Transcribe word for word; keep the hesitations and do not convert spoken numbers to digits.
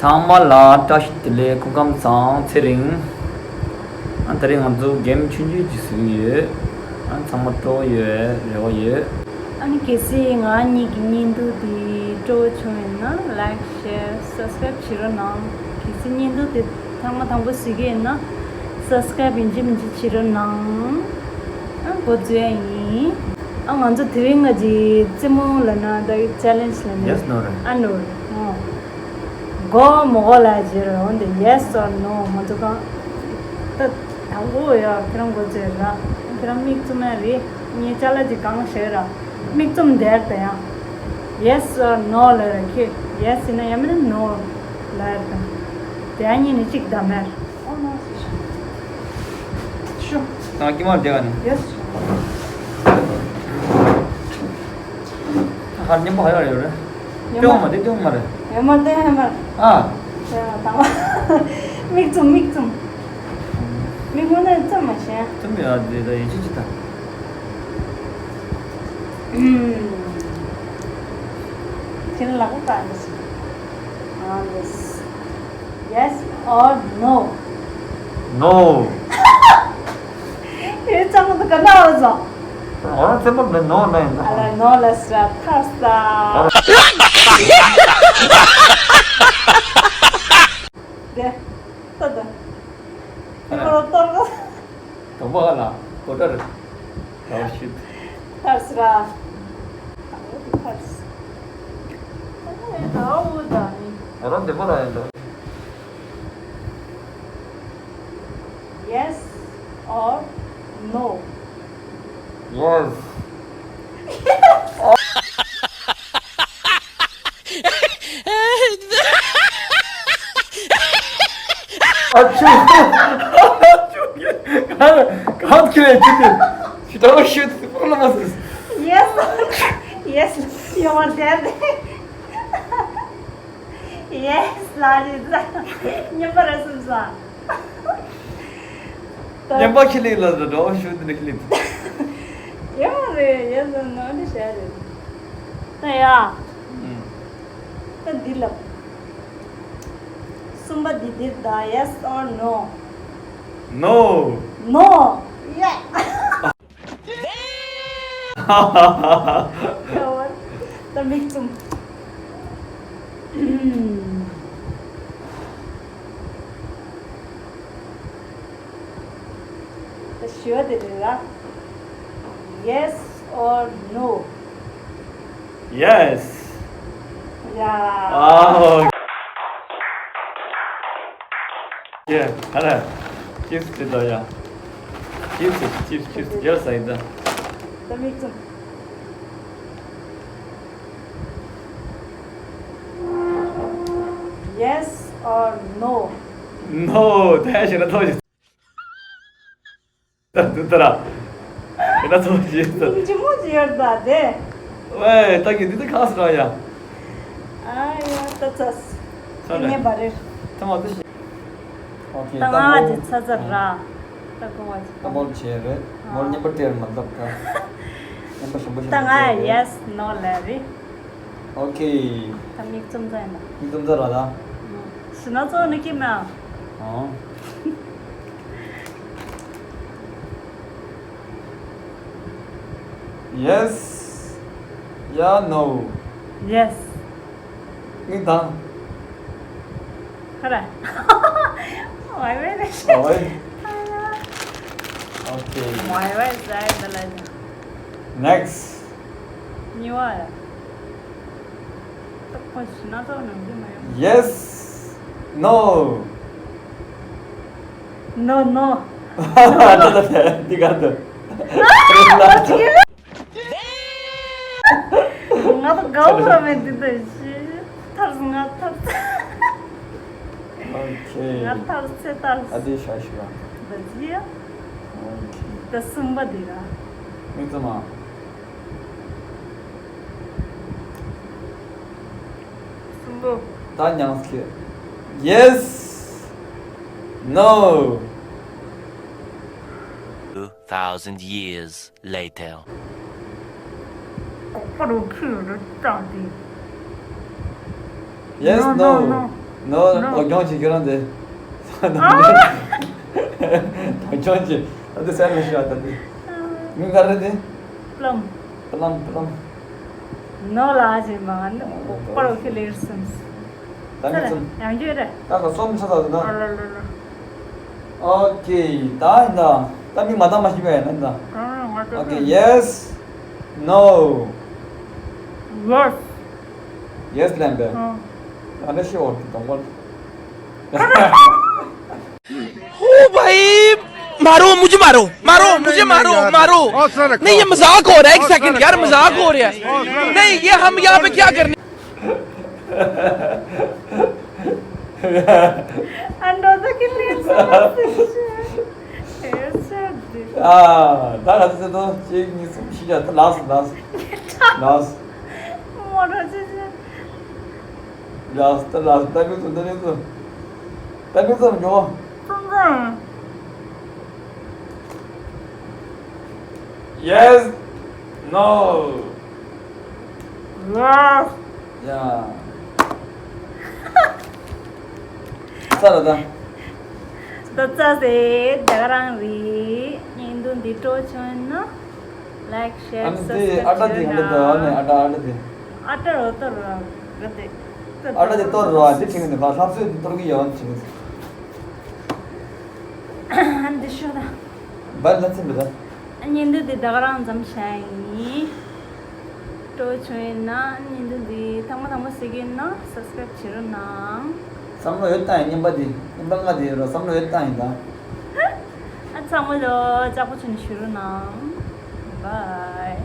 ཚང་མ་ལ་བཀྲ་ཤིས་བདེ་ལེགས། སྐུ་ཁམས་བཟང་། ཚེ་རིང་། ཨ་ད་རེས་ང་ཚོ་གེམ་ཆུང་ཆུང་ཅིག་བཟོ་གི་ཡོད། ཨ་ཚང་མ་སྤྲོ་པོ་ཡོད་རེ་བ་ཡོད། ཨ་ནི་གལ་སྲིད་ང་གཉིས་ཀྱི་བརྙན་ཐུང་འདི་སྤྲོ་པོ་བྱུང་ཡོད་ན་like, share, subscribe བྱེད་རོགས་གནང་། གལ་སྲིད་བརྙན་ཐུང་འདི་ཐེངས་མ་དང་པོ་གཟིགས་ཀྱི་ཡོད་ན་subscribe ཡིན་གཅིག་མིན་གཅིག་བྱེད་རོགས་གནང་། ཨ་འགོ་འཛུགས་ཡ་ཡིན། ཨ་ང་ཚོ་དེ་རིང་ང་ཅིག་རྩེད་མོ་ལབ་ན་ད་challenge ལབ་ན། Yes, no རེད། ཨ་no རེད། ཨོ། གོ་མི་གོ་ལབ་ཡ་ཅིག་རེད། འོན་ཏེ་yes or no ང་ཚོ་གང་། ད་དང་པོ་ཡ་ཁྱེད་རང་འགོ་འཛུགས་ར། ཁྱེད་རང་མིག་བཙུམ་ཡ་རེད། ངས་ཅ་ལག་ཅིག་གང་བཞག་ར། མིག་བཙུམ་བསྡད་ད་ཡ། Yes or no ལབ་ར་ཁྱེད། Yes ཡིན་ན་ཡ་མིན་ན་no ལབ་ཡ་ད། དེ་ཡ་གཉིས་ནས་གཅིག་བདམས་ཡ། ཨོ་ནོ་སི་ཤ། ཤོ། ད་ཀི་མ་དེ་ག་ནི། Yes ཤོ། ད་ཧར་མཉམ་པོ་ཧ་ཡོད་རེད། ཡོད་མ། ཏེའོ་མ་དེ་ཏེའོ་མ་རེད། ཡོད་མ་དེ་ཧ་མ་རེད། ཨ། དེ་ཧ་མ་དང་། མིག་བཙུམ་མིག་བཙུམ། མིག་སྔོན་ནས་བཙུམ་མ་ཤེས། བཙུམ་ཡོད་ཨ་དེ་ད་ཡིན་ཅི་ཅི་ད། ཁྱེད་ལག་པ་ག་རེ་ཞིག་ཨ་ལེས། Yes or no? No. ཡོད་ཙང་མ་ག་ན་བ་ཟོ། ཨོ་ར་ཙེ་པོ་མེ་ནོ་ནེ། ཨ་ལ་ནོ་ལ་སྲ་ཐར་ས། དེ། ཏོ་ཏོ། ཨ་ར། ཏོ་ཏོ། དང་པོ་ཨ་ལ་གོ་ཏར། ད་ཤིད། ཐར་སྲ། ད་འོ་དེ་ཐར་སྲ། ད་འོ་ད་ནི། ཨོ་ར་དེ་པོ་ལ་ཡིན་ད། Yes or no? Yes. ཨ་ཆུ། ཨ་ཆུ། གང་གང་ཁྱེར་ཡ་ཆུ་དེ། ཞི་ཏོ་ཤུ་ཏི་པོ་ལ་མ་ཟེར། Yes. Yes. You are dead. Yes ལ་རེད་ཟ། སྙན་པ་རེད་སོང་ཟ། སྙན་པ་ཁྱི་ལི་ལ་ཟ་འགྲོ་ཤུ་དེ་ནི་ཁྱི་ལི། ཡོད་རེད། ཡོད་ཟ་ནོ་ནི་བཤད་རེད། ད་ཡ། ཨུམ། ད་འདི་ལབ། གསུམ་པ་འདི་འདིར་ད། Yes or no? No. No. Yeah. ད་མིག་བཙུམ། ད་ཞུ་བ་དེ་རེད་ར། Yes or no? Yes. Yeah. ཨའོ། ཡེ། ཧ་ར། ཅིབས་དེ་ད་ཡ། ཅིབས་ཅིབས་ཅིབས་ཅིབས་ཡར་ས་ཡིན་ད། ད་མིག་བཙུམ། Yes or no? No. ད་ཡ་ཞེ་ན་ཐོག་ཞིག་ད་དུ་ད་ར། ཡ་ན་ཐོག་ཞིག་ད། ཉིན་ཅི་མོ་ཅི་ཡར་ད་དེ། ཝེ་ད་གི་འདི་ད་ཁ་སི་ར་ཡ། ཨ་ཡ་ད་ཚ་སི། ཚ་ངེས་པ་རེད། ད་མ་ད་ཞིག་ཨོ་ཁེ། ད་ང་ཅི་ཚ་ཚ་ར། ད་གོ་བ་ཅི། ད་མོལ་བྱས་རེད། མོལ་རྙིང་པ་སྤྲེལ་མ་ལབ་ད། རྙིང་པ་ཞིམ་པོ་ཞིམ་པོ་ད་ང་སྤྲེལ་རེད། Yes no ལབ་རེད། ཨོ་ཁེ། ད་མིག་བཙུམ་ཚར་ཡིན་ད། མིག་བཙུམ་ཚར་ར་ད། ཞི་ན་ཚོ་ནི་ཀི་མ། ཨོ། Yes. Yeah, no. Yes. མིག་གདངས། ཧ་ར། ཝའི་ཝའི་རེད། ཨོ་ཝའི། ཨོ་ཁེ། ཝའི་ཝའི་ཟ་ཡི་འདི་ལ། Next. གཉིས་པ་ཡ། ད་ཁོ་ཞི་ན་ཚོགས་ནང་གི་མ་ཡོང་། Yes. No. No, no. ད་ད་ད་འདི་ག་ད། ང་ད་དགའ་བོ་ར་མེད་འདི་ད་ཤི། ཐར་སོང་ང་ཐར། ཨོ་ཁེ། ང་ཐར་ཚེ་ཐར། ཨ་དེ་ཤ་ཤི་བ། ད་ཅི་ཡ། ཨོ་ཁེ། ད་གསུམ་པ་འདི་ར། མིག་བཙུམ་མ། གསུམ་པོ། ད་ཉངས་ཀྱི། Yes. No. Two thousand years later. གོག་པ་རུ་ཁྱི་རུ་བཏང་སྟེ། Yes, no, no, no. ནོ། ནོ། སྡུག་གྱོང་བྱེད་ཁྱོད་རང་དེ། སྡུག་གྱོང་བྱེད། ད་དེ་ཟེར་མི་ཤེས་ད་དེ། མིང་ག་རེ་དེ། པླམ། པླམ་པླམ། ནོ་ལ་ཨ་ཅེ་མ་ནི་པར་ཁེ་ལེར་སམ། ད་མི་ཚོ། ཡང་རྒྱུ་རེད། ད་ག་སོམ་ཆ་ད་དུ་ན། ཨ་ལ་ལ་ལ། ཨོ་ཀེ། ད་ཡིན་ད། ད་མི་མ་ད་མ་ཤི་བ་ཡིན་ད། ཨོ་ཀེ། ཡེས། ནོ། ཡེས། ཡེས་ལན་པས། ཨ་འདྲ་ཤི་འོར་དེ་དང་པོ། ओ भाई, मारो मुझे, मारो, मारो मुझे, मारो, मारो। नहीं, ये मजाक हो रहा है, एक सेकंड यार, मजाक हो रहा है। नहीं, ये हम यहाँ पे क्या करने। Another kid is ཨ། ད་ག་ཚོད་དོ། གཅིག་གཉིས་གསུམ་བཞི་བརྒྱ། ད་ལགས་སོ། ལགས་སོ། ལགས་སོ། མོ་ར་ཅི་ཅི། ལགས་སོ། ད་ལགས་སོ། ད་མི་ཚོ། ད་མི་ཚོ། ད་མི་ཚོ་ཉོ། ཙང་ཙང་། Yes. No. ལགས། ཡ། ཚར་ད། ད་ཚར་སེ་ད་ག་རང་རེད། བརྙན་ཐུང་འདི་སྤྲོ་བྱུང་ན། Like, share, subscribe། ཨ་ནི་དེ་ཨ་ཏྲ་དེ་ཡང་འདི་ད་ཨ་ནི་ཨ་ཏྲ་ཨ་ཏྲ་དེ། ཨ་ཏྲ་རོ་ཏོ་རོ་ག་དེ། ཨ་ཏྲ་དེ་ཏོ་རོ་ཨ་དེ་ཁྲིད་ནི་ཕར་ལྷག་ཚོད་དེ་ཏོར་གི་ཡོད་ཨ་ནི་ཁྲིད་ནི། ཨ་འདི་ཤོ་ད། བར་ལ་ཚིམ་པ་ད། བརྙན་ཐུང་འདི་ད་ག་རང་ཙམ་བྱ་ཡིན། སྤྲོ་བྱུང་ཡིན་ན་བརྙན་ཐུང་འདི་ཐེངས་མ་ཐེངས་མ་གཟིགས་ཀྱི་ཡིན་ན་སབ་སི་ཀ་རབ་བྱེད་རོགས་གནང་། བསམ་བློ་ཡོད་ད་ཡིན། རྔན་པ་འདི་རྔན་པ་ལྔ་འདི་རོ་བསམ་བློ་ཡོད་ད་ཡིན་ད། ཨ་ཚང་མ་ལོ་ལྕགས་པོ་བྱུང་ནས་བཞུགས་རོགས་གནང་། བཱའི།